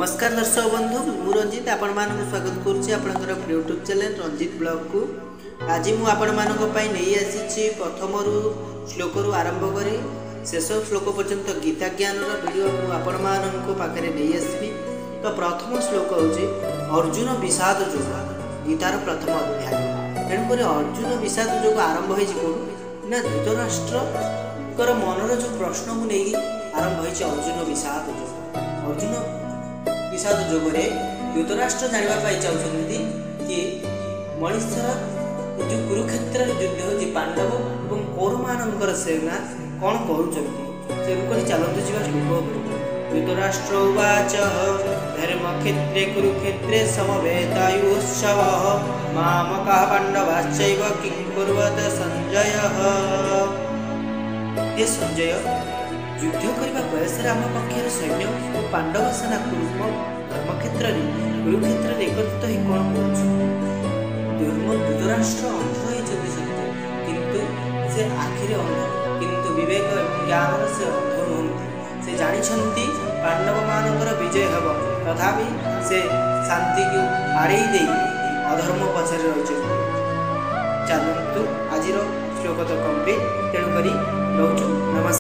ନମସ୍କାର ଦର୍ଶକ ବନ୍ଧୁ, ମୁଁ ରଞ୍ଜିତ ଆପଣମାନଙ୍କୁ ସ୍ୱାଗତ କରୁଛି ଆପଣଙ୍କର ୟୁଟ୍ୟୁବ୍ ଚ୍ୟାନେଲ୍ ରଞ୍ଜିତ ବ୍ଲଗ୍କୁ। ଆଜି ମୁଁ ଆପଣମାନଙ୍କ ପାଇଁ ନେଇ ଆସିଛି ପ୍ରଥମରୁ ଶ୍ଲୋକରୁ ଆରମ୍ଭ କରି ଶେଷ ଶ୍ଲୋକ ପର୍ଯ୍ୟନ୍ତ ଗୀତା ଜ୍ଞାନର ଭିଡ଼ିଓ ମୁଁ ଆପଣମାନଙ୍କ ପାଖରେ ନେଇ ଆସିବି। ତ ପ୍ରଥମ ଶ୍ଲୋକ ହେଉଛି ଅର୍ଜୁନ ବିଷାଦ ଯୋଗ, ଗୀତାର ପ୍ରଥମ ଅଧ୍ୟାୟ। ତେଣୁକରି ଅର୍ଜୁନ ବିଷାଦ ଯୋଗ ଆରମ୍ଭ ହେଇଛି କେଉଁଠୁ ନା ଧୃତରାଷ୍ଟ୍ରଙ୍କର ମନର ଯେଉଁ ପ୍ରଶ୍ନକୁ ନେଇକି ଆରମ୍ଭ ହେଇଛି ଅର୍ଜୁନ ବିଷାଦ ଯୋଗ। ଅର୍ଜୁନ ବିଷାଦ ଯୋଗରେ ଧୃତରାଷ୍ଟ୍ର ଜାଣିବା ପାଇଁ ଚାହୁଁଛନ୍ତି କି ମଣିଷର ଯେଉଁ କୁରୁକ୍ଷେତ୍ରରେ ଯୁଦ୍ଧ ହେଉଛି, ପାଣ୍ଡବ ଏବଂ କୌରବମାନଙ୍କର ସେନା କ'ଣ କରୁଛନ୍ତି। ତେଣୁକରି ଚାଲନ୍ତୁ ଯିବା ଶ୍ଲୋକ ଉପରକୁ। ଧୃତରାଷ୍ଟ୍ର ଉବାଚ ଧର୍ମକ୍ଷେତ୍ରେ କୁରୁକ୍ଷେତ୍ରେ ସମବେତାୟୁତ୍ସବଃ ମାମକାଃ ପାଣ୍ଡବାଶ୍ଚୈବ କିଂ କୁର୍ବତ ସଞ୍ଜୟ। ହେ ସଞ୍ଜୟ, ଯୁଦ୍ଧ କରିବା ବୟସରେ ଆମ ପକ୍ଷରେ ସୈନ୍ୟ ଓ ପାଣ୍ଡବ ସେନା କୁରୁମ ଧର୍ମକ୍ଷେତ୍ରରେ କୁରୁକ୍ଷେତ୍ରରେ ଏକତ୍ରିତ ହୋଇ କ'ଣ କରୁଛନ୍ତି? ଧର୍ମ ଧୃତରାଷ୍ଟ୍ର ଅନ୍ଧ ହୋଇଛନ୍ତି ସତ୍ୟ, କିନ୍ତୁ ସେ ଆଖିରେ ଅନ୍ଧ, କିନ୍ତୁ ବିବେକ ଏବଂ ଜ୍ଞାନର ସେ ଅନ୍ଧ ନୁହନ୍ତି। ସେ ଜାଣିଛନ୍ତି ପାଣ୍ଡବମାନଙ୍କର ବିଜୟ ହେବ, ତଥାପି ସେ ଶାନ୍ତିକୁ ଆଡ଼େଇ ଦେଇ ଅଧର୍ମ ପଛରେ ରହିଛନ୍ତି। ଚାଲନ୍ତୁ, ଆଜିର ଶ୍ଲୋକ ତ କମ୍ପ୍ଲିଟ୍, ତେଣୁକରି ରହୁଛୁ, ନମସ୍କାର।